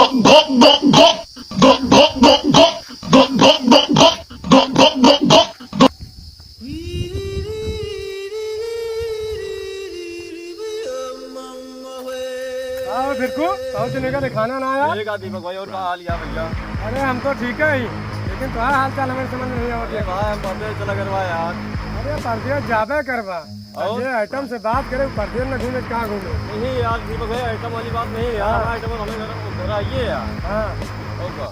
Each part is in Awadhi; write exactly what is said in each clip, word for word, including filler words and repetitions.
आओ फिरकू, बहुत दिन हो गया, खाना ना आया। ठीक है दीपक भाई, और का हाल या भैया? अरे हम तो ठीक है ही, लेकिन तुम्हारा हाल चाल हमें समझ नहीं आवत अरे है। भाई, हम परदेस चला गए बा यार। अरे परदेस जाबे करबा। और? ये आइटम से बात करे, परदेस में घूमे, कहाँ घूमे? नहीं यार दीपक भाई, आइटम वाली बात नहीं यार, हाँ। आइटम हमें घर, घर आइए यार। हाँ। और का?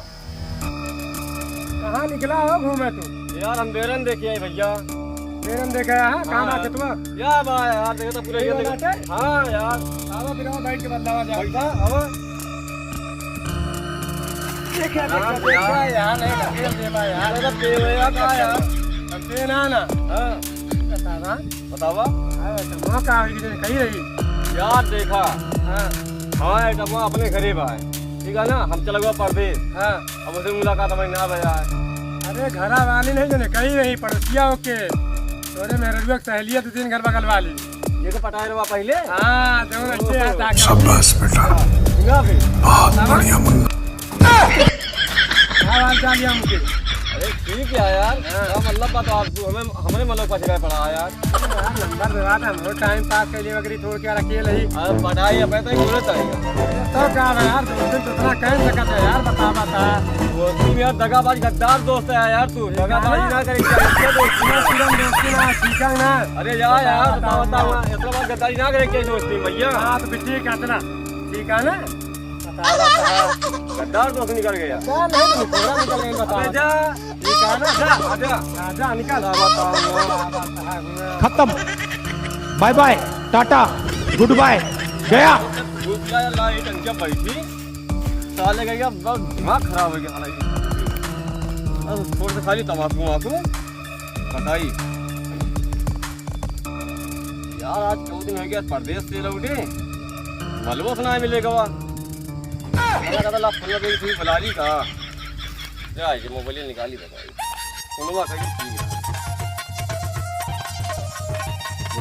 कहाँ निकला हो घूमे तू? यार, हम बेरन देखे आए भैया। बेरन देखे आया, हाँ? कहाँ हाँ। बा खेतवा? या बा यार, देखो तो पूरा यही ये वाला देखो। है? हाँ यार। आवा फिर, आवा, बैठ के बतलावा जा। बैठा, आवा। देखा, देखा, आराम से देखा यार। यार, नहीं, ढकेल दे बा यार। अरे, तो पे होया का यार? हम पे ना, ना। हाँ। बतावा। बतावा। हाँ, तो वहाँ का हुई, कहीं रही? यार, देखा। हाँ। हाँ, आइटम अपने घरे बा है। ठीक है ना, हम चल गए परदेस। हाँ। अब उसे मुलाकात हमारी ना भया है। अरे घरा वाली नहीं जने, कहीं नहीं, पड़ोसिया ओके। तोरे मेहररुआ के सहेलिया दो तीन घर बगल वाली। ये तो पटाए रहा पहले? हाँ, जरूर अच्छे हैं, ताकि शाबाश बेटा। सुना भी? बहुत बढ़िया मुन्ना। क्या हाल चाल है उनके? अरे ठीक है यार, हाँ। क्या मतलब बात आप हमें, हमारे मतलब पछड़ा पड़ा है यार। यार, नंबर दे रहा था, हम लोग टाइम पास कर लिए, बकरी छोड़ के यार अकेले ही। अरे, पढ़ाई अपने तो ही जरूरत है। तो क्या है यार, दोस्ती तो इतना कह सकत है यार, बता, बता। दोस्ती में यार दगाबाज गद्दार दोस्त है यार तू, दगाबाजी ना करे, क्या दोस्ती है? पूरा दोस्ती ना, ठीक है ना? अरे यार, यार, बता, बता, बता, बता। इतना बार गद्दारी ना करे, क्या दोस्ती भैया? हाँ, तो फिर ठीक है, इतना। ठीक है ना? बता, बता। गद्दार दोस्त निकल गया। क्या नहीं, तो निकल गया, बता। अबे जा। ठीक है ना? जा, आजा। आजा, निकल। खत्म। Bye bye, tata, goodbye, गया। रुक जा यार, ला, एक अंकिया बैठी। साले का क्या बस दिमाग खराब हो गया साला ये। बस थोड़ा सा खाली तमाकू वाकू। बताई। यार, आज दो दिन हो गया, परदेस से लौटे। मलबो से ना मिले गवा। मैंने कहा, "ला, फोन लगे, तू बुला ली का?" जा, ये मोबाइल निकाली, बताई। फोनवा कहीं ठीक है।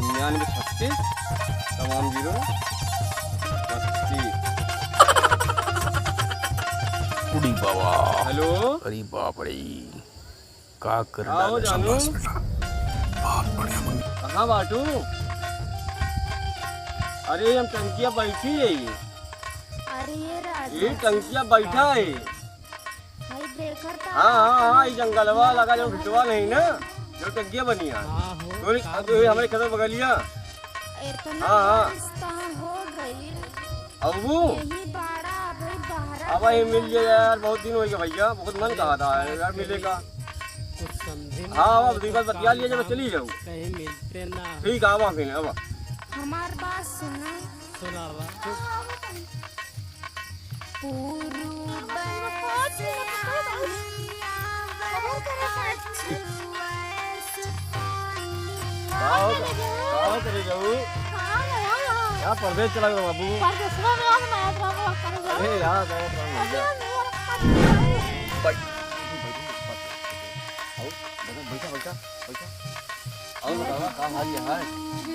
निन्यानवे छत्तीस, तमाम जीरो, बत्तीस। उड़ी बाबा। हेलो। अरे बाप रे। का कर का हो डाला जानू? शाबाश बेटा, बहुत बढ़िया मुन्ना। कहाँ बाटू? अरे हम टंकिया बैठी है। अरे ये राजा ये टंकिया बैठा है। भाई देखर का हाँ, हाँ, हाँ, ये जंगलवा लगा जो भिटवा नहीं ना, जो टंकिया बनी है। हाँ हो, तो, तो ये हमारे खेत बगलिया। इतना हाँ, हाँ। बारिश कहाँ हो गई? अब वो? यही बाड़ा अबे बहरा अब ये मिल गया यार, बहुत दिन हो गया भैया, बहुत मन कहा था यार मिले का। कुछ समझे नहीं हाँ, अब आवत दूसरा का बतिया लिया जब चली जाऊँ। कहीं मिलते ना। ठीक है, आवा फिर, आवा। हमार बात सुना। सुनावा। पूर्व से आनिया का हो, का हो करे जाऊ? कहाँ गया हो? यार, परदेस चला गया बाबू। परदेसवा में हम ना आया था, वो करे जाऊ। अरे यार, गया था, अरे भैया। यार, मेरा परदेसवा है। बैठ, बैठ, बैठ, बैठ। आओ, बैठो, बैठो, बैठो। और बतावा, का हाल है?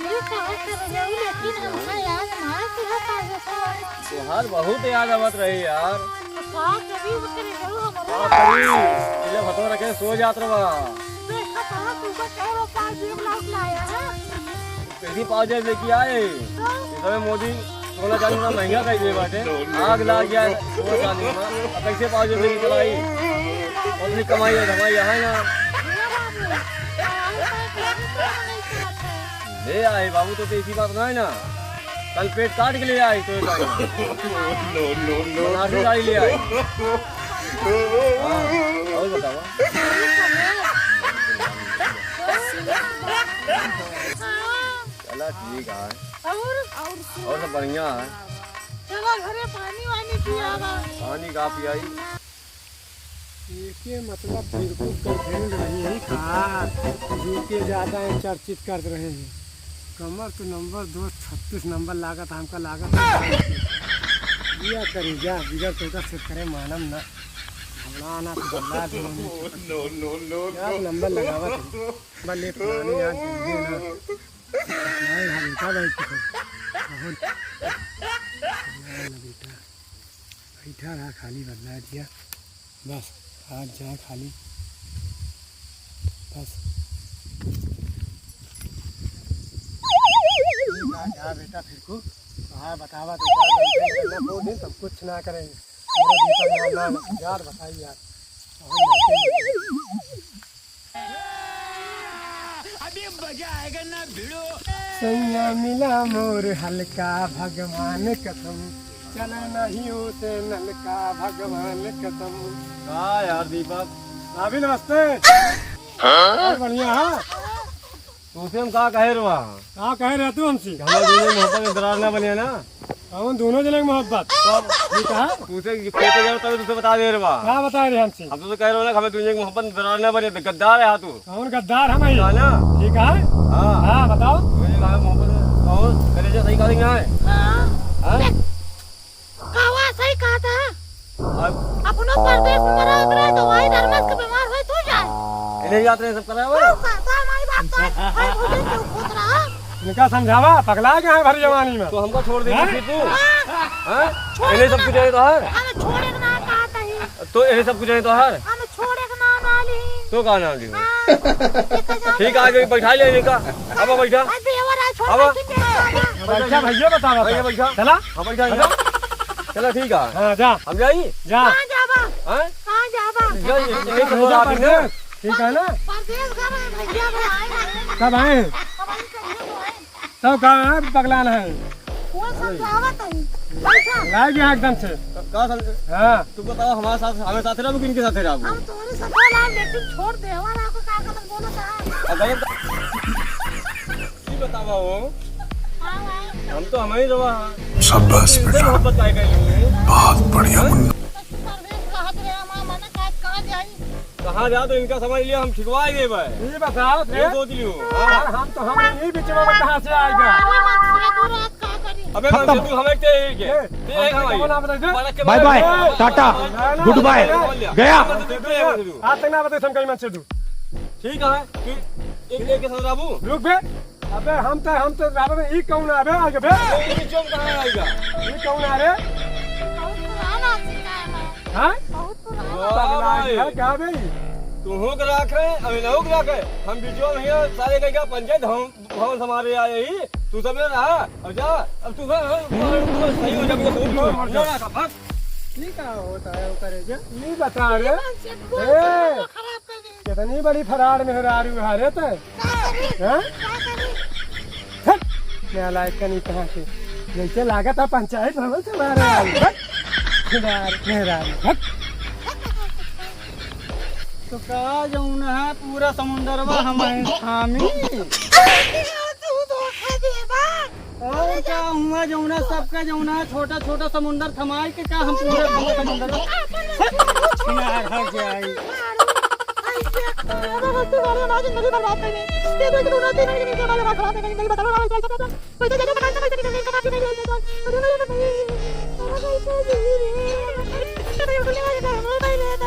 ये कहाँ करे जाऊ, लेकिन हमका याद ना कि है परदेसवा। तोहार बहुत याद आवत रही यार। का करी, वो करे जाऊ हमारा। का करी? पहले भतवा रखे सो जात रहा। देखा कहाँ तू का कह रहा, पाँच जेब लौट लाया है। कैसी पाँच जेब लेके आए? तो? इस समय मोदी सोना चांदी इतना महंगा कर दिए बाटे। आग लाग गया है सोना चांदी में। अब कैसे पाँच जेब लेके चलाई? अपनी कमाई है, धमाई है ना। ले आए बाबू, तो, तो ऐसी बात ना है ना, कल पेट काट के ले आए तो एक गाड़ी। No, no, no, बनारसी no। गाड़ी ले आए। हाँ, और बतावा। चला ठीक है। और? और सब बढ़िया है। चला घरे पानी वानी पियावा। पानी का पियाई? एके मतलब बिल्कुल गर्लफ्रेंड नहीं है का, जेके ज्यादा ही चर्चित करत रहे हैं। कमर के नंबर दोस्त छत्तीस नंबर लागत, हमका लागत है। दिया करी जा, बिगड़ तो का सिर करे मानम ना। घबरा ना, तो बल्ला दे। No, no, no, क्या no। नंबर लगावत है? बल्ले पुराने यार, समझे ना। नहीं, हाँ, बेटा, भाई, किसी। बहुत। नहीं, ना, बेटा। बैठा रहा, खाली बदला दिया, बस, हाथ जाए खाली, बस। जा, जा बेटा, फिर को, हाँ, बतावा तो, जा, जा, जा, जा, बोल दे, सब कुछ ना करेंगे। हमरा दीपक नाम ना, ना, यार, बताई यार। अभी मजा आएगा ना भिड़ो। सैया मिला मोर हल्का, भगवान कसम, चला नहीं होते नलका, भगवान कसम। का यार दीपक? भाभी नमस्ते। हाँ? और बढ़िया है? तुमसे हम का कहे रहा? का कहे रहे तू हमसे? कि हमारे दोनों मोहब्बत में दरार ना बने ना। हम दोनों जने की मोहब्बत। तब ठीक है? तुमसे ये खेत गया तब तुमसे बता दे रहा। का बता रहे हमसे? हम तुमसे कह रहे हो ना कि हमें दोनों की मोहब्बत में दरार ना बने, तो गद्दार है तू। कौन गद्दार हम ही? है ना? ठीक है? हाँ। हाँ, बताओ। मुझे कहा मोहब्बत में कौन कलेजा सही करेंगे आए? हाँ। हाँ? कवा सही कहा था। अब अपनो परदेस में मरा उतरा तो वही धर्मेस के बीमार होए तू जाए। इन्हें याद रहे सब करा हुआ। तो का, तो हमारी बात तो है, है मुझे क्यों पूछ रहा? इनका समझावा, पगला गया है भरी जवानी में। तो हमको छोड़ देगी हैं? फिर तू? हाँ। हैं? छोड़ इन्हें सब देना। कुछ है तो हर। हम छोड़े के ना कहा था ही। तो इन्हें सब कुछ है तो हर। हम छोड़े के ना ना ली। तो का ना ली? हाँ। ठीक है, आ गई, बैठा ले इनका। अब बैठा। अब ये हो रहा है, छोड़ अब। दे, ठीक है, अब। बैठा भैया, बता, बता। भैया, बैठा। चला? हाँ, बैठा, बैठा। चला, ठीक है। हाँ, जा। हम जाई? जा। कहाँ जाबा? हाँ? कहाँ जाबा? जा, ये, ये तो बोला आपने। ठीक है ना? परदेस घर है, भैया, भाई आए हैं। कब आए? अब आए, कब आए? तब का है, पगला ना है। वो समझावत है। बैठा। लाए भी हाँ एकदम से। का, का समझ-, हाँ। तू बताओ, हमारे साथ, हमें साथ रहबू कि इनके साथ रहबू? हम तोरे साथ रहा, लेकिन छोड़ दे, हमारा को का गलत बोला था। अगर ये बतावा हो, हाँ भाई। हम तो हम ही रहा। शाबाश इनसे बेटा। मोहब्बत काय करी? बहुत बढ़िया मुन्ना। परदेस रहत रहे, हमारा मन का कहाँ जाई? कहाँ जा तो इनका समझ लिया, हम ठिकवाए देबे। ये बताओ थे। ये सोच लियो। हाँ। यार, हम तो हम ही बीच में कहाँ से आएगा? अबे मन से दूर रहत का करी? अबे मन से खत्म। दूर हमें के ही के। ये, ते एक हम हमारी। कौन आप बताइए? बालक के बाय बाय, बारे में टाटा, ना, ना, गुड बाय, ना, ना। गया। मन से दूर, ते मन से दूर। आज तक ना बताइए, हम कहीं मन से दूर। ठीक है, तू एक, एक के साथ रहबू। रुक बे। अबे हम तो, हम तो रहबे, ई कौन आबे, आगे बे? ये भी चौक कहाँ आएगा? ई कौन आ रे? बहुत पुराना आदमी का है। हाँ? बहुत पुराना। वाह पगला भाई। है, क्या बे? तुहूँ के राख है, अभी नहू के राख है। हम बिचवा में हिया सारे के क्या पंचायत हम, हम हमारे आए ही, तू सब में रहा, अब जा, अब तू, तू सही हो जा, तू ना रहा, भाग। ठीक है, होता है, वो करे जा। नहीं बता रे। मन से बहुत ए। खराब कर दे। कितनी बड़ी फरार मेहरारू है रे ते। का करी? हैं? का करी? हट! नालायक कनी कहाँ से? जैसे लागत है पंचायत भवन से मारे आई। हट! फरार मेहरारू, हट! तो का जौन है पूरा समुंदरवा हमारे स्वामी? तू धोखा देबा। और का हुआ जौना सबका जौना छोटा छोटा समुंदर थमाई के का हम पूरा पूरा समुंदर किनारा जाई।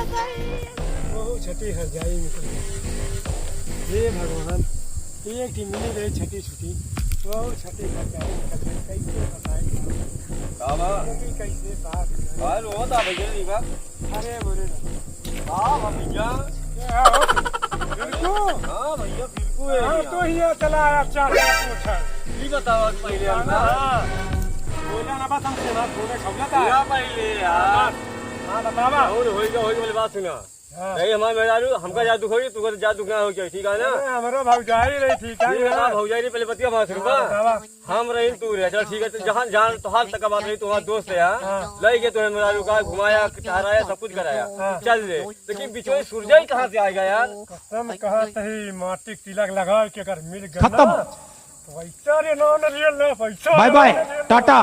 बहुत छठी हर जाई निकल गई। हे भगवान, एक ठे मिली रही छठी छुट्टी, बहुत छठी हर जाई निकल गई। कैसे बताई? का बा? जिंदगी कैसे पार हो गई? का रोता भैया जी बा? अरे बोले ना। का बा भैया? क्या हो? बिल्कुल। हाँ भैया, बिल्कुल है हाँ, भैया। तो ही चला आया चार पूछा। ई बतावा पहिले हाँ, हमका। हाँ। बोला ना बस हमसे ना, बोले खौला था। पूरा पहिले यार। हाँ, बतावा। और होई का, होई वाली बात सुना। हाँ। नहीं, हमारे मेहरारू, हमका हाँ। ज्यादा दुख होई, तुमको ज्यादा दुख ना हो जाए, ठीक है ना? अरे, हमरो भौजाई रही, ठीक है ठीक है, ना? भौजाई रही, पहले बतिया हमारे सुन हाँ, बा। बतावा। हम रही, तू रहे, चल ठीक है, तो जहाँ, जहाँ तोहार तक बात रही, तुम्हारा दोस्त है, हाँ? हाँ। लई के तुम्हें मेहरारू का घुमाया, टहराया, सब कुछ कराया। हाँ। चल रे, लेकिन बीच में सुरजा ही कहाँ से आएगा यार? कसम कहा तही, माटी के तिलक लगा के अगर मिल गया खत्म। ना, तो वैसा रे ना, ना रियल ना, पैसा बाय ना, बाय, ना रियल ना। टाटा,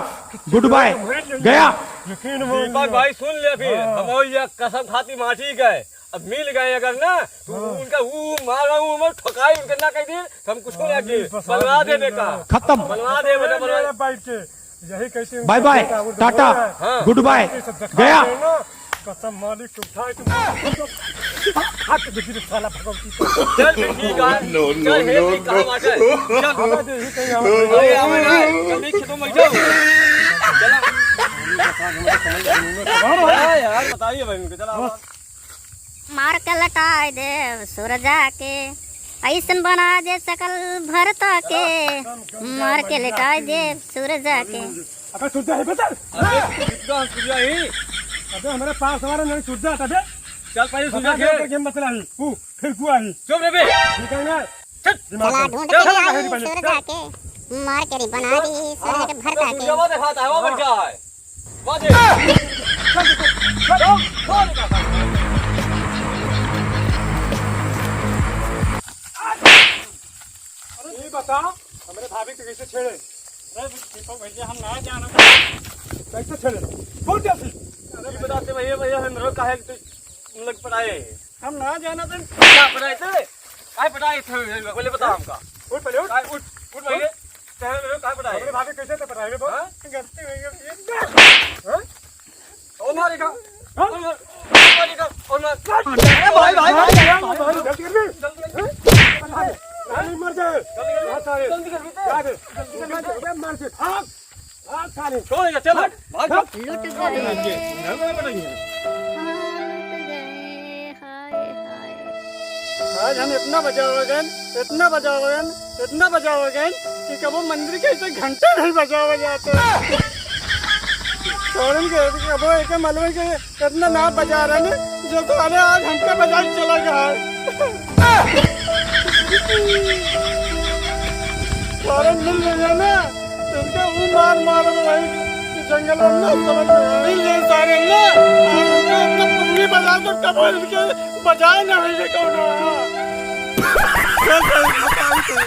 गुड बाय, मर जाइए। गया। यकीन मान दीपक लो। भाई सुन ले फिर, हाँ। हम और ये कसम खाती माटी गए, अब मिल गए अगर ना, तो हाँ। उनका वो मारा, वो मर ठोकाई, उनका ना कह दे, तो हम कुछ हाँ, नहीं आगे, नहीं, पसंद बनवा नहीं देबे ना। का। खत्म। बनवा देबे, बनवा। मेरा बैठ के, यही कहते हैं, बाय बाय, टाटा, हाँ। गुड बाय, गया। कसम मालिक के उठाए तुम। हाथ देखी रे साला भगवती को। चल फिर ठीक है। No, no, चल, हे no, ठीक कहाँ no। बाटे? चल। अबे देखी कहीं हम अरे, आवे ना, कभी खेतों में जाओ। चला। हाँ यार, बताइए भाई उनके, चला। मार के लटाई देब सूरजा के, अइसन बना दे सकल भरता के। मार के लटाई देब सूरजा के। अबे सूरजा है बे, चल। अबे कितना सूरजा ही? अबे हमारे पास हमारा नहीं सूरजा था बे। चल पहले सूरजा बता दे, खेल। गेम बतला ही। ऊ, फिर कुआ ही। चुप रे बे। निकल ना। चल। दिमाग चला खराब। ढूंढ चल, के चल, लाई पहले, सूरजा चल। के, मार के री बना दी सूरजा के भरता के। सूरजा देखा था, वो बढ़ गया है। बाजे। चल, चल, चल, चल। अरे ये बता, हमरे भाभी के कैसे छेड़े? अरे दीपक भैया, हम ना जाना। कैसे छेड़े? बोल जल्दी। ये बताते भैया, भैया, हम लोग काहे तू लग पड़ाए? हम ना जाना थे। क्या पड़ाए थे? काहे पड़ाए थे? पहले बता हमका। उठ पहले, उठ। काहे उठ, उठ पहले। चल, चल, काहे पड़ाए? हमरे भाभी कैसे तो पड़ाए रे, बोल। हाँ? गलती हो गई। हाँ? और मारेगा। हाँ? और मार, और मारेगा, और मार। अरे भाई, भाई, भाई, भाई, भाई, भाई, गलती कर दी। जल्दी, जल्दी। हाँ? अरे, मर जाए। जल्दी कर, हाँ, सारे। जल्दी कर, जल्दी कर। जा दे। जल्दी कर, जल्दी कर। अरे, मर जाए। भाग। भाग, सारे। छोड़ दे, चल। भाग। भाग। लुट गए। घर में बनाइए। हाँ, लुट गए। हाय, हाय। आज हम इतना बजावा गए, इतना बजावा गए, इतना बजावा गए कि कबो मंदिर के ऐसे घंटे नहीं बजावा जाते। छोड़न के कबो एक मालूम है कि इतना ना बजा रहे हैं, जो साले आज हमके बजा के चला गया है। छोड़न मिल रही है ना, इनके वो मार मार में वही जंगल में ना समझ में आई। मिल रहे सारे ना, आज इनके इतना पुंगी बजा दो, कबो इनके बजाए ना होइए कौनो, हाँ। चल, चल, चल, चल।